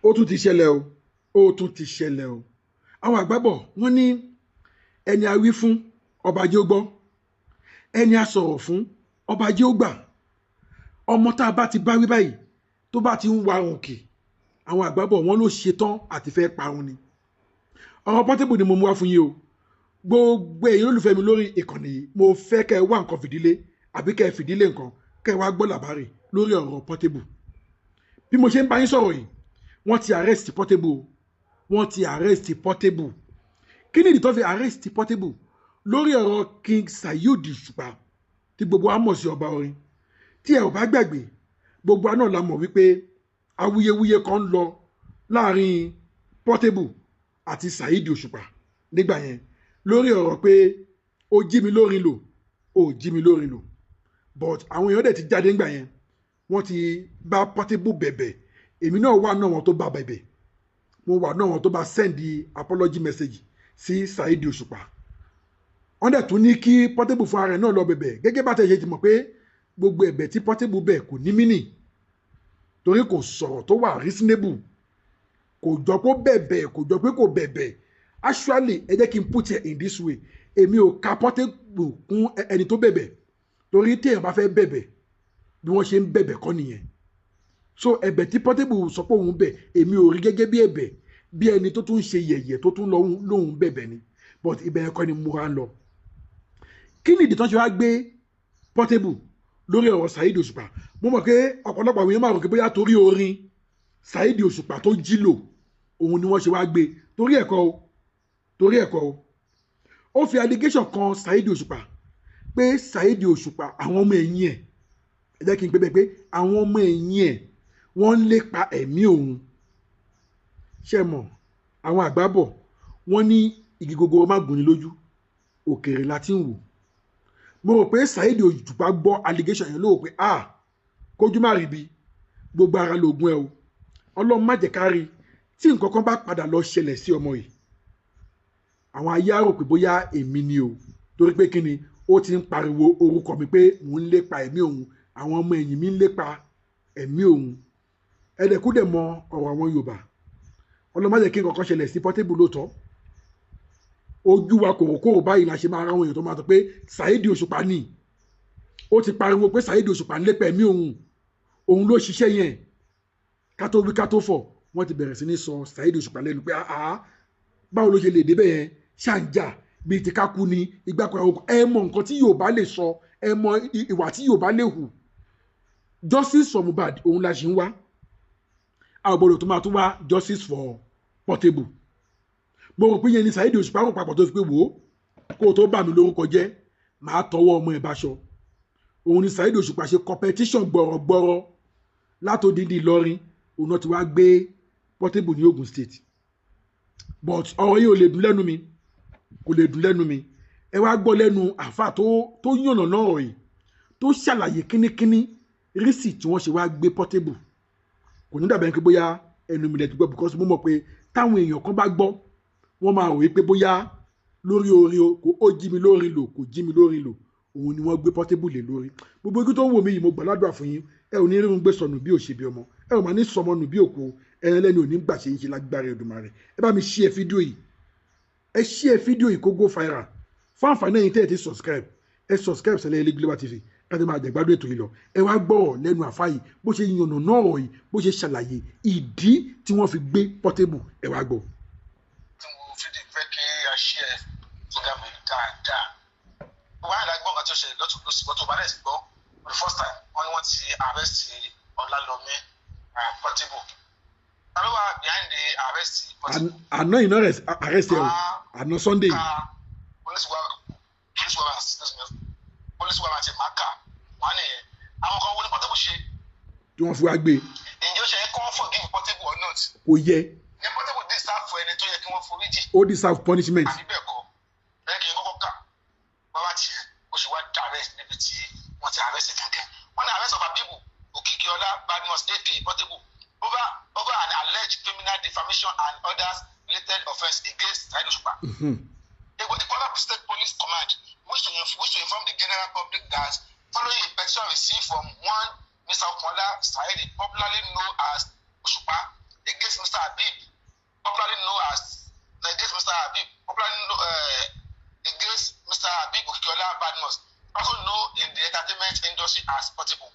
Ó tún ti ṣẹlẹ̀ o, ó tún ti ṣẹlẹ̀ o. Àwọn àgbà bọ̀, wọ́n ní ẹni a wí fún, ọba jẹ́ ó gbọ́; ẹni a sọ̀rọ̀ fún, ọba jẹ́ ó gbà. Ọmọ tá a bá ti bá wí báyìí, tó bá ti ń wa òkè, àwọn àgbà bọ̀, wọ́n ló ṣetán àti fẹ́ parun ni. Ọ̀rọ̀ Portable ni mo mú wá fún yín o. Gbogbo èyí olólùfẹ́ mi lórí ìkànnì yìí, mo fẹ́ kẹ́ ẹ wá nǹkan fìdílé àbí kẹ́ ẹ fìdílé nǹkan, kẹ́ ẹ wá gbọ́ làbárì lórí ọ̀rọ̀ Portable. Bí mo ṣe ń bá yín sọ̀rọ̀ yìí, wọ́n ti arrest Portable o. Wọ́n ti arrest Portable. Kí ni ìdí tó fi arrest Portable? Lórí ọ̀rọ̀ King Saheed Òṣùpá, tí gbogbo wa mọ̀ sí ọba orin. Tí ẹ ò bá gbàgbé, gbogbo wa náà la mọ̀ wípé awuyewuye kan ń lọ láàrin Portable àti Saheed Òṣùpá nígbà yẹn, lórí ọ̀rọ̀ pé ó jí mi lórin lò, ó jí mi lórin lò. But àwọn èèyàn dẹ̀ ti jáde nígbà yẹn, wọ́n ti bá Portable bẹ̀bẹ̀. Èmi náà wà náà wọn tó bá bẹ̀bẹ̀, mo wà náà wọn tó bá send apology message sí Saheed Òṣùpá. Wọ́n dẹ̀ tún ní kí Portable fún ara ẹ̀ náà lọ bẹ̀bẹ̀. Gẹ́gẹ́ bá tẹ̀ ṣe ti mọ̀ pé gbogbo ẹ̀bẹ̀ tí Portable bẹ̀ kò ní meaning, torí kò sọ̀rọ̀ tó wà reasonable, kò jọ pé ó bẹ̀bẹ̀, kò jọ pé kò bẹ̀bẹ̀. Actually, ẹ jẹ́ kí n put it in this way: èmi ò ka Portable kún ẹni tó bẹ̀bẹ̀, torí téèyàn bá fẹ́ bẹ̀bẹ̀, bí wọ́n ṣe ń bẹ̀bẹ̀ kọ́ nìyẹn. So ẹ̀bẹ̀ tí Portable sọ pé òun bẹ̀, èmi ò rí gẹ́gẹ́ bí ẹ̀bẹ̀, bí ẹni tó tún ṣe yẹ̀yẹ̀ tó tún lóun bẹ̀bẹ̀ ni. But ibẹ̀ yẹn kọ́ ni mo ra ń lọ. Kí ni ìdí tó ṣe wá gbé Portable lórí ọ̀rọ̀ Saheed Òṣùpá? Mo mọ̀ pé ọ̀pọ̀lọpọ̀ àwọn èèyàn máa rò pé bóyá torí orin Saheed Òṣùpá tó jí lò òun ni wọ́n ṣe wá gbé. Torí ẹ̀kọ́ o, torí ẹ̀kọ́ o. Ó fi allegation kan Saheed Òṣùpá pé Saheed Òṣùpá, àwọn ọmọ ẹ̀yìn ẹ̀, ẹ jẹ́ kí n pè bẹ́ẹ̀, pé àwọn ọmọ ẹ̀yìn ẹ̀, wọ́n ń lépa ẹ̀mí òun. Ṣe mọ̀, àwọn àgbà bọ̀, wọ́n ní igi gogoro má gún ni lójú, òkèèrè la ti ń wò. Mo rò pé Saheed Òṣùpá gbọ́ allegation yẹn lówó pé, ah, kójú má rí bi, gbogbo ara lóògùn ẹ o. Ọlọ́run má jẹ́ ká rí. Tí nǹkan kan bá padà lọ ṣẹlẹ̀ sí ọmọ yìí, àwọn ayé á rò pé bóyá èmi ni o, torí pé kí ni, ó ti ń pariwo orúkọ mi pé mò ń lépa ẹ̀mí òun, àwọn ọmọ ẹ̀yìn mi ń lépa ẹ̀mí òun. Ẹ̀dẹ̀kú dẹ̀ mọ ọ̀rọ̀ àwọn Yorùbá. Ọlọ́run má jẹ́ kí nǹkan kan ṣẹlẹ̀ sí Portable lóòótọ́. Ojú wa kòròkòrò báyìí la ṣe máa ráwọn èèyàn tó máa sọ pé Saheed Òṣùpá ni. Ó ti pariwo pé Saheed Òṣùpá ń lépa ẹ̀mí òun, òun ló ṣiṣẹ́ yẹn. Ká tó wí ká tó fọ̀, wọ́n ti bẹ̀rẹ̀ sí ní sọ Saheed Òṣùpá lẹ́nu pé, àá, báwo ló ṣe lè débẹ̀ yẹn? Ṣàǹjà bíi ti ká kú ni ìgbà kan. Ẹ mọ nǹkan tí Yorùbá lè sọ, ẹ mọ ìwà tí Yorùbá lè hù. Justice for Mohbad òun la ṣì ń wá. A ò gbọdọ̀ tó máa tún wá justice for Portable. Mo rò pé yẹn ni Saheed Òṣùpá rò papọ̀ tó fi pé, wò ó, kó o tó bà mí lórúkọ jẹ́, màá tọwọ́ ọmọ ẹ̀ báṣọ. Òun ni Saheed Òṣùpá ṣe competition gbọ̀rọ̀gbọ̀rọ̀ látòdìdí Ìlọrin, òun náà ti wá gbé Portable ní Ogun State. But ọ̀rọ̀ yìí ò lè dùn lẹ́nu mi, kò lè dùn lẹ́nu mi. Ẹ wá gbọ́ lẹ́nu àáfà tó yànnà náà ọ̀rọ̀ yìí, tó ṣàlàyé kínníkínní reason tí wọ́n ṣe wá gbé Portable. Kò ní dàbẹ̀ pé bóyá ẹnu mi lè ti gbọ́, because mo mọ̀ pé táwọn èèyàn kan bá gbọ́, wọ́n máa rò wípé bóyá lórí orin o, kò ó jí mi lórin lò, kò jí mi lórin lò, òun ni wọ́n gbé Portable lé lórí. Gbogbo ojú tó ń wò mí yìí, mo gbàládùn fún yín. Ẹ ò ní rírun gbé sọnù bí òṣèbí ọmọ, ẹ ò máa ní sọmọ nù bí òkú. Ẹran lẹ́nu ò ní gbà ṣe ń ṣe lágbára Èdùmàrè. Ẹ bá mi share fídíò yìí, ẹ share fídíò yìí kó go viral. Fún àǹfààní ẹ̀yin tẹ́ ẹ ti subscribe, ẹ subscribe sẹ́lẹ̀ ilé Global TV káti máa jẹ̀gbádùn ètò yìí lọ. Ẹ wá gbọ́rọ̀ lẹ́nu àfáà yìí, bó ṣe yànnà náà ọ̀rọ̀ yìí, bó ṣe ṣàlàyé ìdí tí wọ́n fi gbé Portable. Ẹ wá gbọ́. Tí mo fi di pé kí a share program yìí dáadáa, wọ́n á gbọ́ nǹkan tó ṣẹlẹ̀ lọ́tún lọ́sì bọ́tò bá dẹ̀ ti gbọ́. For the first time, wọ́n ní wọ́n ti arrest Ọlálọ́mí Portable. Ta ló wà behind the arrest Portable? Àná iná arrest ẹ o, àná Sunday. Police warrant máa kà wọ́n nìyẹn. Àwọn kan wo ni Portable ṣe tí wọ́n fi wá gbé? Ǹjẹ́ ó ṣe é kí wọ́n forgive Portable or not? Kò yẹ. Ní Portable deserve fún ẹni tó yẹ kí wọ́n foríjì? Ó deserve punishment. Àbí bẹ́ẹ̀ kọ́? Bẹ́ẹ̀ kí n kọ́kọ́ kà bàbá tiẹ̀ ó ṣe wá direct níbi tí wọ́n ti arrest kankan. Wọ́n ní arrest of Abibu Okikiola Badmus, aka Portable, over an alleged criminal defamation and others related offence against Saheed Òṣùpá. The Kwara State Police Command wish to inform the general public that following a petition received from one Mr. Okunola Saheed, popularly known as Òṣùpá, against Mr. Habib, popularly known as against Mr. Habib, popularly known, against Mr. Habib Okikiola Badmus, also known in the entertainment industry as Portable.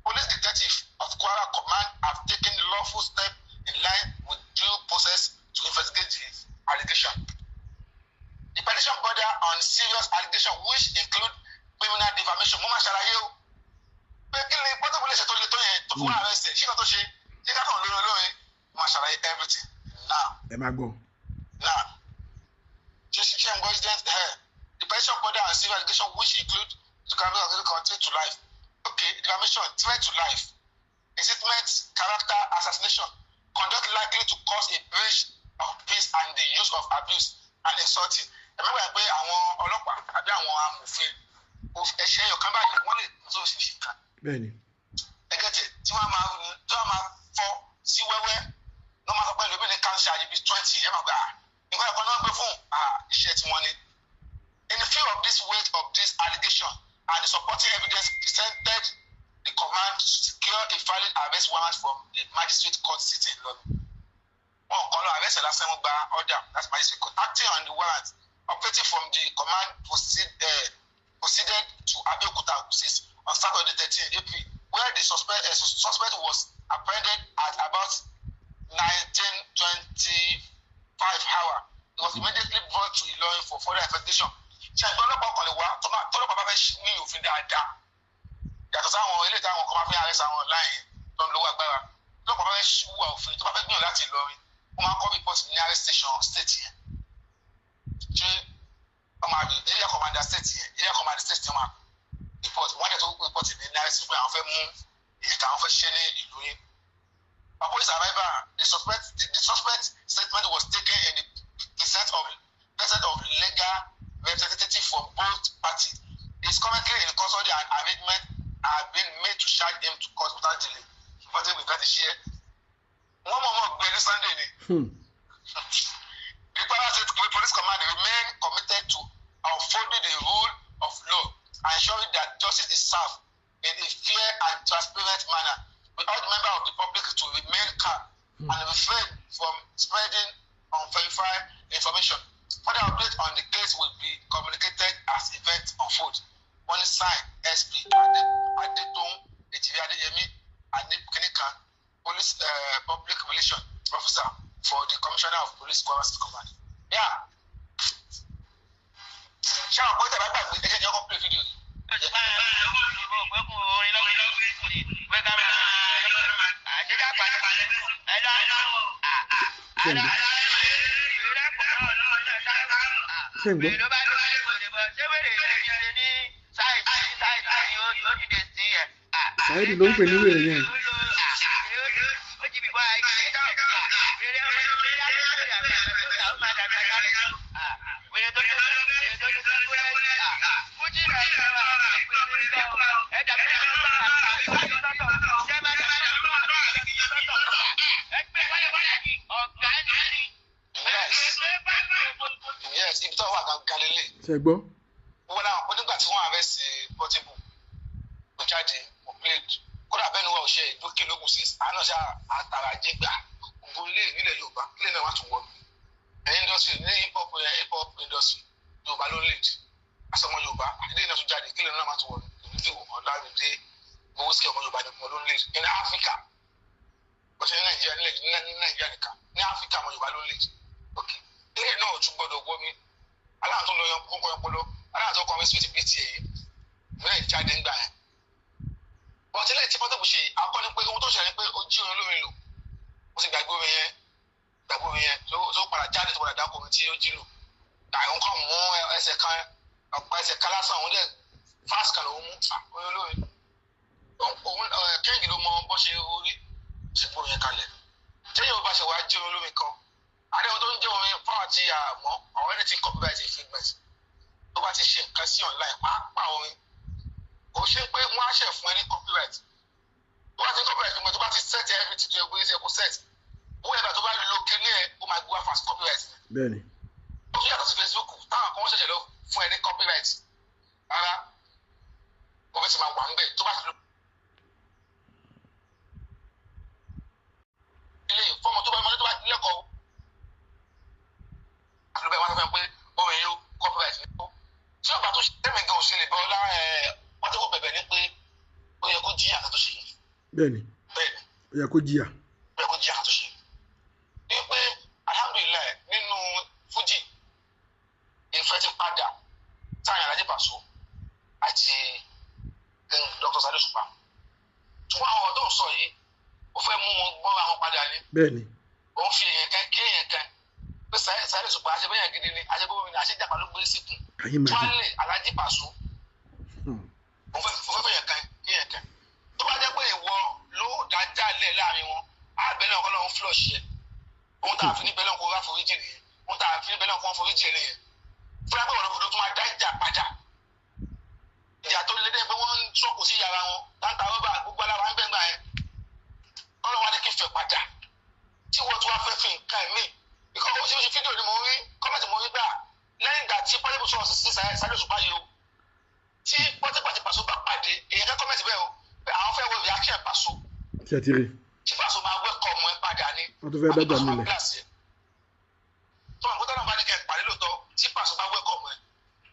Police detectives of Kwara Command have taken lawful steps in line with due process to investigate the allegation. The petition border on serious allegations which include criminal defamation. Mo máa ṣàlàyé o. Pé kí ni Portable lè ṣe tó le tó yẹn tó fún arrest ẹ̀? Ṣé kí wọ́n tó ṣe? Ṣé ká kàn lórí olórin? Mo máa ṣàlàyé everything now. Ẹ máa gbọ́. Now, ṣe ń gbọ́ incident here. The petition border on serious allegations which include the criminal threat to life. Okay, defamation, threat to life, incitement, character assassination, conduct likely to cause a breach of peace and the use of abuse and insulting. Ẹ má gbàgbé pé àwọn ọlọ́pàá àbí àwọn amòfin ẹ̀ṣẹ̀ ẹyọ kan báyìí wọ́n lè tó ṣe ṣe kan. Bẹ́ẹ̀ni. Ẹgẹ́tì tí wọ́n máa fọ́ sí wẹ́wẹ́ ló máa sọ pé lóbi ní cancer ibi 20, ẹ máa gbà nǹkan ẹ̀kọ́ náà gbé fún iṣẹ́ tí wọ́n ní. In the view of this weight of this allegation and the supporting evidence presented, the command to secure a valid arrest warrant from the magistrate court sitting in London. Wọn kọ́ lọ arrest lásán, wọ́n gba order, that's magistrate court. Acting on the warrant, operating from the command proceeded to Abeokuta 6 on Saturday 13 April, where the suspect was apprehended at about 19:25 hour. He was immediately brought to Ilorin for further investigation. Ṣé ẹgbẹ́ ọlọ́pàá kan lè wá tọ́lọ́pàá bá fẹ́ ní òfin dáadáa? Yàtọ̀ sáwọn ilé táwọn kan máa fi arrest àwọn online tó ń lówó agbára. Tọ́lọ́pàá bá fẹ́ wúwa òfin, tó bá fẹ́ gbìyànjú láti Ìlọrin, wọ́n máa kọ́ report ní arrest station state yẹn. Ṣé wọ́n máa rí area commander state yẹn, area commander state yẹn máa report, wọ́n á dẹ̀ tó report ní arrest pé àwọn fẹ́ mú èyí táwọn fẹ́ ṣe ní ìlú yín. Upon his arrival, the suspect statement was taken in the presence of legal representative from both parties. He is currently in custody and arrangement are being made to charge him to court without delay. Ìfọ̀tí mi láti ṣe é. Wọ́n mọ̀ mọ̀ gbé ní Sunday ni. The Kwara State Police Command remain committed to upholding the rule of law and ensuring that justice is served in a fair and transparent manner. We urge members of the public to remain calm and refrain from spreading unverified information. Further update on the case will be communicated as events unfold. Wọ́n ní sign SP Adetoun Ejiri Adeyemi Adekinikan, Police Public Relations Officer for the Commissioner of Police, Kwara State Command. Yeah. Ṣé àwọn pọ́ńtà bá gbàgbé? Ẹ jẹ́ kí ọkọ̀ play video yìí. Ṣé ń gbọ́? Saheed ló ń pè ní wèrè yẹn. Yes, ibi tó wà gangan lélẹ̀. Ṣé gbọ́? Wọ́n láwọn pé nígbà tí wọ́n arrest Portable, kò jáde, kò plead. Kódà bẹ́ẹ̀ ni wọ́n ò ṣe ìdókè lógún sí àánú ṣá àtàrà jẹ́gbà gbogbo ilé ìbílẹ̀ Yorùbá ilé náà wà tún wọ̀ mí. Industry ní hip hop, hip hop industry, Yorùbá ló lead. Asọmọ Yorùbá ilé náà tún jáde, kílẹ̀ náà má tún wọ̀ mí. Ìlú Ọ̀làmídé gbowó sí ọmọ Yorùbá nìkan ló ń lead in Africa. Bọ́sẹ̀ ní Nàìjíríà, ní Nàìjíríà nìkan, ní Africa ọmọ Yorùbá ló ń lead. Ok, ilé náà ò tún gbọdọ̀ wọ́ mi. Aláàtọ̀ tó lọ yan kókó yan polo, aláàtọ̀ tó kọrin sweet bíi tiẹ̀ yìí ìmílẹ̀ jáde ńgbà yẹn. Bọ́tí lẹ́yìn tí Portable ṣe akọ́ni pé ohun tó ṣẹlẹ̀ ni pé ó jí orin olórin lò, ó sì gbàgbé orin yẹn, gbàgbé orin yẹn tó padà jáde, tó padà dákọ̀ orin tí ó jí lò. Àwọn kan mú ẹsẹ̀ kan, ọ̀pọ̀ ẹsẹ̀ kan lásán, òun dẹ̀ fast kan lòún mú orin olórin. Òun King ló mọ bó ṣe orí ṣe gbó yẹn kalẹ̀. Téèyàn bá ṣe wá jí orin olórin kan, àdéhùn tó ń jẹ́ orin fáwọn àti àmọ́ àwọn ẹni tí copyright infringement tó bá ti ṣe nǹkan sí online, pàápàá orin, kò ṣe pé wọ́n á ṣe fún ẹ ní copyright. Tó bá ti ní copyright infringement, tó bá ti set everything tó yẹ kó yẹ kó set, whoever tó bá lo kíní ẹ, ó máa gbé wá fast copyright ni. Bẹ́ẹ̀ni. Ó tún yàtọ̀ sí Facebook táwọn kan ṣẹ̀ṣẹ̀ lọ fún ẹ ní copyright. Rárá, òfin ti máa wà ń bẹ̀ tó bá ti lo ilé fọ́ọ̀mù tó bá lẹ́kọ̀ọ́ àti lóbẹ̀ wọn sọ fún mi pé orin yóò copyright ní kó tí ó bá tó ṣe tẹ́mi gan òṣèlè bọ́ lára ẹ̀ wọ́n ti kó bẹ̀bẹ̀ ní pé ó yẹ kó jìyà tó ṣe yìí. Bẹ́ẹ̀ni. Bẹ́ẹ̀ni. Ó yẹ kó jìyà. Ó yẹ kó jìyà tó ṣe yìí. Ní pé alhamdulilayi nínú fújì ìfẹ́ ti padà sáyẹn Alhaji Paso àti Dr. Saheed Òṣùpá. Ṣùgbọ́n àwọn ọ̀dọ́ sọ yìí ó fẹ́ mú wọn gbọ́ àwọn padà ni. Bẹ́ẹ̀ni. Ó ń fi èèyàn kan kí èèyàn kan pé Saheed Òṣùpá àṣebẹ́yàn gidi ni àṣebẹ́yàn ni àṣejàpá ló gbé síkùn. Tuwálé Alhaji Paso ó fẹ́ fẹ́yàn kan kí èèyàn kan. Tó bá jẹ́ pé ìwọ ló dájà lẹ̀ láàrin wọn, á bẹ̀rẹ̀ ọkọ lọ́wọ́ flush yẹ. Ohun tá a fi ní bẹ́lẹ̀ ọkọ̀ wá foríjì nìyẹn. Ohun tá a fi ní bẹ́lẹ̀ ọkọ̀ foríjì nìyẹn. Fúnra pé ọ̀rọ̀ tó máa dá ìjà padà. Ìjà tó lé dé pé wọ́n ń sọ̀kò sí yàrá wọn, táǹtà rọ́bà gbogbo aláwa ń gbẹ̀ngbà yẹn. Kọ́lọ́ wa ní kí fẹ́ padà. Tí wọ́n tún wá fẹ́ fi nǹkan mí. Ìkọ́ ó ṣe fídíò ni mo rí, kọ́mẹ̀tì mo rí gbà. Lẹ́yìn ìgbà tí Pọ́tébù sọ̀rọ̀ sí Saheed Òṣùpá yìí o. Tí Pọ́tébù àti Paso bá pàdé, èèyàn kẹ́ kọ́mẹ̀tì bẹ́ẹ̀ o. Àwọn fẹ́ wo reaction Paso. Ṣé ti rí? Tí Paso máa wẹ́kọ̀ ọmọ ẹ padà ni. Wọ́n tún fẹ́ dájà mi lẹ̀. Tọ́wọ́n kó tọ́nà bá ní kẹ́ pàdé lóòótọ́ tí Paso bá wẹ́kọ̀ ọmọ ẹ.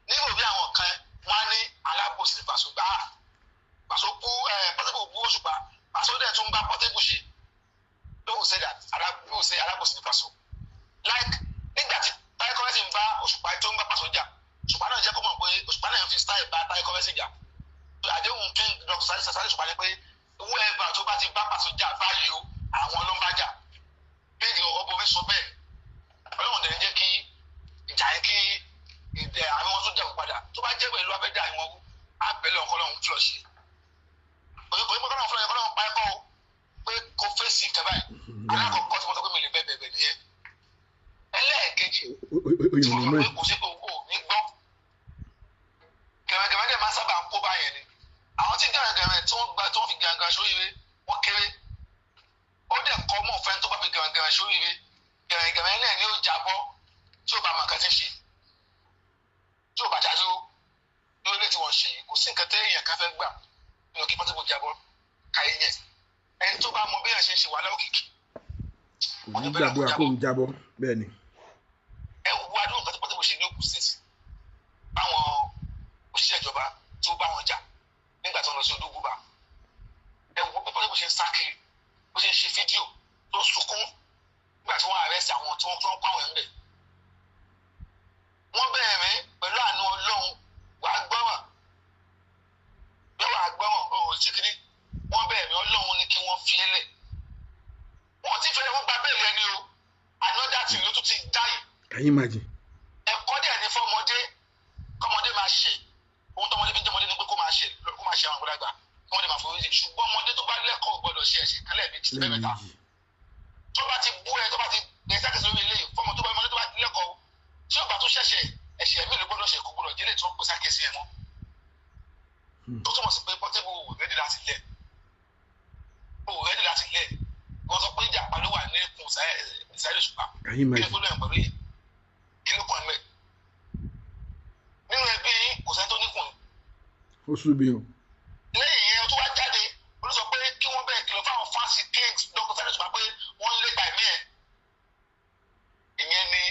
Ní òbí àwọn kan wọ́n á ní alábòsí ni Paso gbà á. Paso bú Pọ́tébù bú Òṣùpá. Paso dẹ̀ tún bá Pọ́tébù ṣe. People say that people say alábòsí ni Paso. Like nígbà tí Táyé Currency ń bá Òṣùpá tó ń bá Paso jà, Òṣùpá náà jẹ́ kó mọ̀ pé Òṣùpá náà fi style bá Táyé Currency jà. Àdéhùn King Dr. Saheed Òṣùpá ni pé whoever tó bá ti bá Paso jà báyìí o, àwọn ló ń bá jà. Bẹ́ẹ̀ni ọbọ mi sọ bẹ́ẹ̀. Ọlọ́run dẹ̀ ń jẹ́ kí ìjà yẹn kí ìdẹ àwọn wọn tún dẹ̀kun padà. Tó bá jẹ́ pẹ̀lú abẹ́dá ìwọ̀n wú, abẹ́lẹ̀ ọkọ lọ́hún flush. Òye pé kọ́lọ́hún flush kọ́lọ́hún pa ẹ̀kọ́ o pé kò fèsì nǹkan báyìí. Alákọ̀ọ́kọ́ tí mo sọ pé mi lè bẹ́ẹ̀ bẹ̀ẹ̀ nìyẹn. Ẹlẹ́ẹ̀kejì tí mo sọ pé kò sí pé o ní gbọ́. Gẹ̀rẹ́gẹ̀rẹ́ dẹ̀ máa sábà ń kó báyẹn ni. Àwọn tí gẹ̀rẹ́gẹ̀rẹ́ tí wọ́n gba tí wọ́n fi gẹ̀rẹ́gẹ̀rẹ́ sóríire wọ́n kéré. Ó dẹ̀ kọ́ mọ̀ fẹ́ tó bá fi gẹ̀rẹ́gẹ̀rẹ́ sóríire. Gẹ̀rẹ́gẹ̀rẹ́ náà ni ó jábọ́ tí ó bá mọ̀ nǹkan tí ń ṣe. Tí ó bá jáde ó lórí ilé tí wọ́n ṣe kò sí nǹkan tẹ́ èèyàn kan fẹ́ gbà nínú kí Pọ́tébù jábọ́ káyé yẹn. Ẹni tó bá mọ bí èèyàn ṣe ń ṣe wàhálà òkìkí. Kò ní gbàdúrà kó ń jábọ́ bẹ́ẹ̀ ni. Ẹ wo adúlọ̀ nǹkan tí Pọ́tébù ṣe ní Ògùn State. Báwọn òṣìṣẹ́ ìjọba tó bá wọn jà nígbà tó ń lọ sí Odógúnbà. Ẹ wo bí Pọ́tébù ṣe ń sá kiri, bó ṣe ń ṣe fídíò tó ń sunkún nígbà tí wọ́n àrẹ́sì àwọn tí wọ́n kọ́ àwọn ẹ̀ ń bẹ̀. Wọ́n bẹ̀rẹ̀ mí pẹ̀lú àánú Ọlọ́run wàá gbọ́ràn. Bẹ́ẹ̀ wàá gbọ́ràn o ò ṣe kíní. Wọ́n bẹ̀rẹ̀ mí Ọlọ́run ní kí wọ́n fi é lẹ̀. Wọ́n ti fẹ́lẹ̀ wọ́n gba bẹ́ẹ̀ rẹ ni o. Another thing ló tún ti dá yìí. Can you imagine? Ẹ̀kọ́ dẹ̀ ní fọ́mọdé kọ́mọdé máa ṣe. Ohun tọ́mọdé fi ń jẹ́mọdé ni pé kó máa ṣe àwọn àgbàlagbà kí wọ́n lè máa forí jì. Ṣùgbọ́n ọmọdé tó bá lẹ́kọ̀ọ́ gbọ́dọ̀ ṣe ẹ̀ṣẹ̀ kálẹ̀ méjì mẹ́ta. Tó bá ti bú ẹ tó bá ti gbé sákèsí lórí ilé fọ́mọ tó bá ọmọdé tó bá lẹ́kọ̀ọ́ tí ó bá tún ṣẹ̀ṣẹ̀ ẹ̀ṣẹ̀ mi ló gbọ́dọ̀ ṣe kó gbọ́dọ̀ jẹ́lẹ̀ tí wọ́n pè sákèsí ẹ̀ mọ́. Tó túmọ̀ sí pé Pọ́tébù ò rẹ́dì láti lẹ̀. Ò rẹ́dì láti lẹ̀. Wọ́n sọ pé ìjàpá ló wà ní ikùn Saheed Òṣùpá. Kí ló lóyún pẹ̀lú yìí? Kí ló kàn mẹ́? Nínú ẹbí kò sẹ́ni tó níkùn. Ó sú mi o. Lẹ́yìn yẹn tó wá jáde, ó sọ pé kí wọ́n bẹ̀rẹ̀ kìlọ̀ fáwọn fáǹsì Kings Dr. Saheed Òṣùpá pé wọ́n ń lépa ẹ̀mí ẹ̀. Ìyẹn ni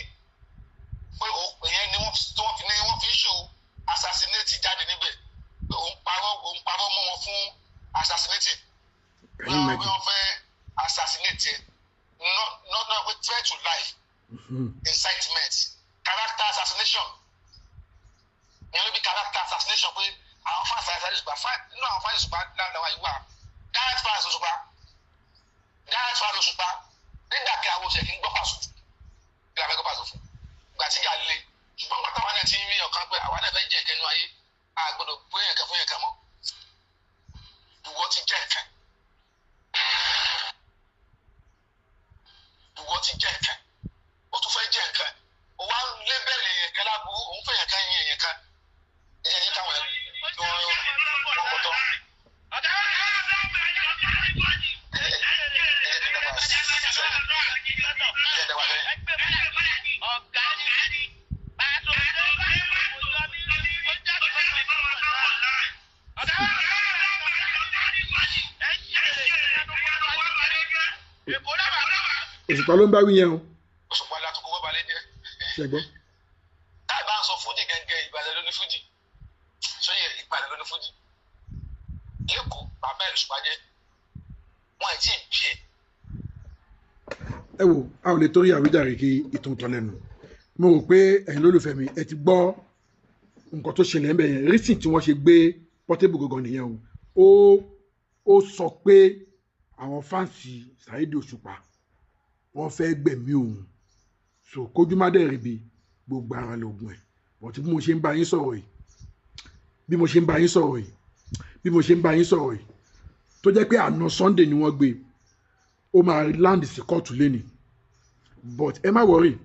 pé ìyẹn ni wọ́n fi ṣù assassinate jáde níbẹ̀. Òun parọ́ mọ́ wọn fún assassinate. Wọ́n fẹ́ assassinate not with threat to life, incitement, character assassination. Ìyẹn ló bí character assassination pé àwọn fans Saheed Òṣùpá nínú àwọn fans Òṣùpá làwọn yìí wà direct fans Òṣùpá direct fans Òṣùpá nígbà kí àwọn oṣù kì í gbọ́ Paso kí la fẹ́ gbọ́ Paso fún ìgbà tí ìyá le ṣùgbọ́n pátá wa náà ti ń rí ọ̀kan pé àwa náà fẹ́ jẹ́ ẹ̀kẹ́ nínú ayé a gbọ́dọ̀ bó yẹn kan fún yẹn kan mọ́ ìwọ ti jẹ́ ẹ̀kẹ́ ìwọ ti jẹ́ ẹ̀kẹ́ o tún fẹ́ jẹ́ ẹ̀kẹ́ o wá ń lé bẹ́ẹ̀lì yẹn kan láburú òun fẹ́ yẹn kan yẹn yẹn kan ẹ̀yẹ yẹn káwọn tí wọ́n kọ́ tọ́. Òṣùpá ló ń bá wí yẹn o. Òṣùpá látòkò bọ́ balẹ̀ jẹ́. Ṣe gbọ́. Táì bá ń sọ fújì gẹ́gẹ́, Ìbàdàn ló ní fújì. Sóyè, Ìbàdàn ló ní fújì lẹ́kọ̀ọ́. Bàbá ẹ̀ lòṣùpá jẹ́, wọ́n ẹ̀ tí ì bí ẹ̀. Ẹ wo, a ò lè torí àwíjàre kí ìtàn tán lẹ́nu. Mo rò pé ẹ̀yin lólùfẹ́ mi, ẹ ti gbọ́ nǹkan tó ṣẹlẹ̀ ńbẹ̀ yẹn. Reason tí wọ́n ṣe gbé Portable gangan nìyẹn o. Ó sọ pé àwọn fans Saheed Òṣùpá, wọ́n fẹ́ gbẹ̀mí òun. So kójú má dẹ̀ ríbi, gbogbo ara lóògùn ẹ̀. But bí mo ṣe ń bá yín sọ̀rọ̀ yìí, bí mo ṣe ń bá yín sọ̀rọ̀ yìí, bí mo ṣe ń bá yín sọ̀rọ̀ yìí, tó jẹ́ pé àná Sunday ni wọ́n gbé, ó máa land sí kóòtù lẹ́nìí. But ẹ má worry,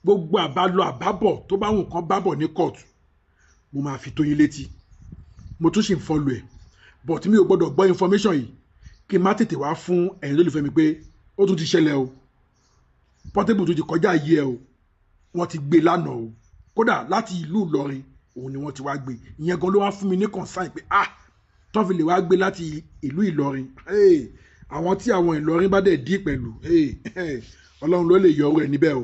gbogbo àbálọ àbábọ̀ tó bá wù kán bábọ̀ ní kóòtù, mo máa fi tó yín létí. Mo tún sì ń follow ẹ̀, but mi ò gbọ́dọ̀ gbọ́ information yìí kí n má tètè wá fún ẹ̀yin lólùfẹ́ mi pé ó tún ti ṣẹlẹ̀ o. Portable tó ti kọjá yìí ẹ o, wọ́n ti gbé lánàá o. Kódà láti ìlú Ìlọrin òun ni wọ́n ti wá gbé. Ìyẹn gan ló wá fún mi ní concern pé, ah, tán fi lè wá gbé láti ìlú Ìlọrin, àwọn tí àwọn Ìlọrin bá dẹ̀ dí pẹ̀lú, Ọlọ́run ló lè yọ ọ̀rọ̀ ẹ̀ níbẹ̀ o.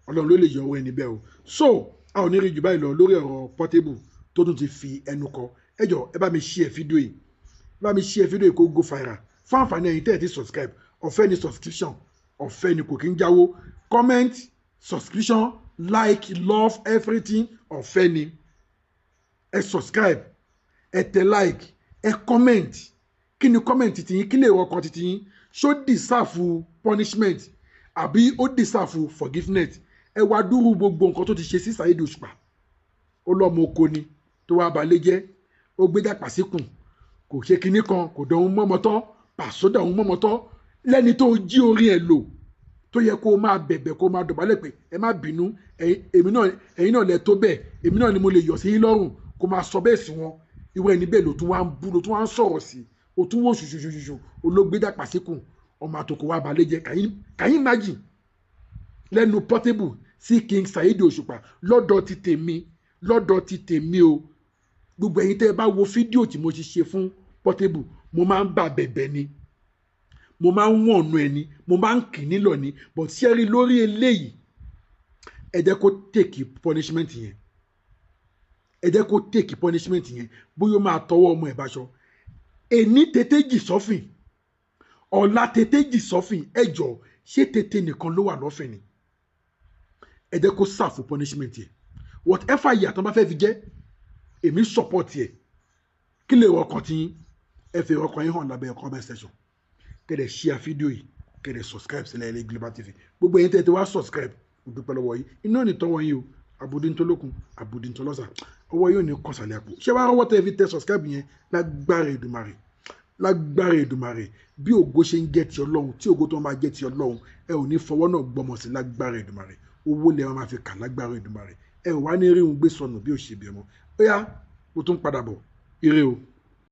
Ọlọ́run ló lè yọ ọ̀rọ̀ ẹ̀ níbẹ̀ o. So a ò ní rí jù báyìí lọ lórí ọ̀rọ̀ Portable tó tún ti fi ẹnu kọ. Ẹ jọ, ẹ bá mi share fídíò yìí, ẹ bá mi share fídíò yìí kó go viral. Fún àǹfààní ẹ̀yin tẹ́ ẹ ti subscribe, ọ̀fẹ́ ni subscription, ọ̀fẹ́ ni, kò kí ń jáwó. Comment, subscription, like, love, everything, ọ̀fẹ́ ni. Ẹ subscribe, ẹ tẹ like, ẹ comment. Kí ni comment tiyín? Kí lè rọkàn tiyín? Ṣó deserve punishment àbí ó deserve forgiveness? Ẹ wá dúró gbogbo nǹkan tó ti ṣe sí Saheed Òṣùpá. Ó lọ́mọ oko ni tó wá balẹ̀ jẹ́, ó gbé dàpà síkùn, kò ṣe kinní kan, kò dán mọ́mọ́ tán, pàṣọ dàn mọ́mọ́ tán lẹ́ni tó jí orí ẹ̀ lò, tó yẹ kó o máa bẹ̀bẹ̀, kó o máa dọ̀bálẹ̀ pé ẹ má bínú, èmi náà, ẹ̀yin náà lẹ tó bẹ́ẹ̀, èmi náà ni mo lè yọ̀ sí yín lọ́rùn, kó máa sọ bẹ́ẹ̀ sí wọn. Ìwọ ẹni bẹ́ẹ̀ ló tún wá ń bú, ló tún wá ń sọ̀rọ̀ sí. O tún wò ṣùṣùṣùṣù, olóògbé dàpà síkùn, ọmọ àtòkò wa balẹ̀ jẹ́. Can you imagine lẹ́nu Portable sí King Saheed Òṣùpá? Lọ́dọ̀ ti tèmi, lọ́dọ̀ ti tèmi o, gbogbo ẹ̀yin tẹ́ ẹ bá wo fídíò tí mo ti ṣe fún Portable, mo máa ń bà bẹ̀bẹ̀ ni, mo máa ń wọ̀nù ẹni, mo máa ń kì nílọ̀ ni. But ṣé rí lórí eléyìí, ẹ jẹ́ kó take punishment yẹn, ẹ jẹ́ kó take punishment yẹn. Bóyá ó máa tọwọ́ ọmọ ẹ̀ báṣọ. Èní tètè jì sọ́fìn, ọ̀la tètè jì sọ́fìn. Ẹ jọ, ṣé tètè nìkan ló wà lọ́fìn ni? Ẹ jẹ́ kó serve punishment yẹn. Whatever ìyà tó bá fẹ́ fi jẹ́, èmi support yẹ. Kí lè ọkàn tí ẹ fi ọkàn yín hàn lábẹ́ comment section? Kẹ́ share fídíò yìí, kẹ́ subscribe sílẹ̀ ilé Global TV. Gbogbo ẹ̀yin tẹ́ ẹ ti wá subscribe, mo dúpẹ́ lọ́wọ́ yín. Iná ní tọ́wọ́ yín o. Àbòdìntólókun, àbòdìntólọ́sà, ọwọ́ yóò ní kọsàlẹ̀ àpò. Ṣé wàá rọwọ́ tẹ́ fi tẹ subscribe yẹn? Lágbára Èdùmàrè, lágbára Èdùmàrè, bí ògo ṣe ń jẹ́ ti Ọlọ́run, tí ògo tó máa jẹ́ ti Ọlọ́run, ẹ ò ní fọwọ́ náà gbọmọ sí. Lágbára Èdùmàrè, owó lẹ máa fi kà. Lágbára Èdùmàrè, ẹ ò wá ní rí òun gbé sọnù bí ò ṣe bí ọmọ. Ó yá, mo tún padà bọ̀. Ire o.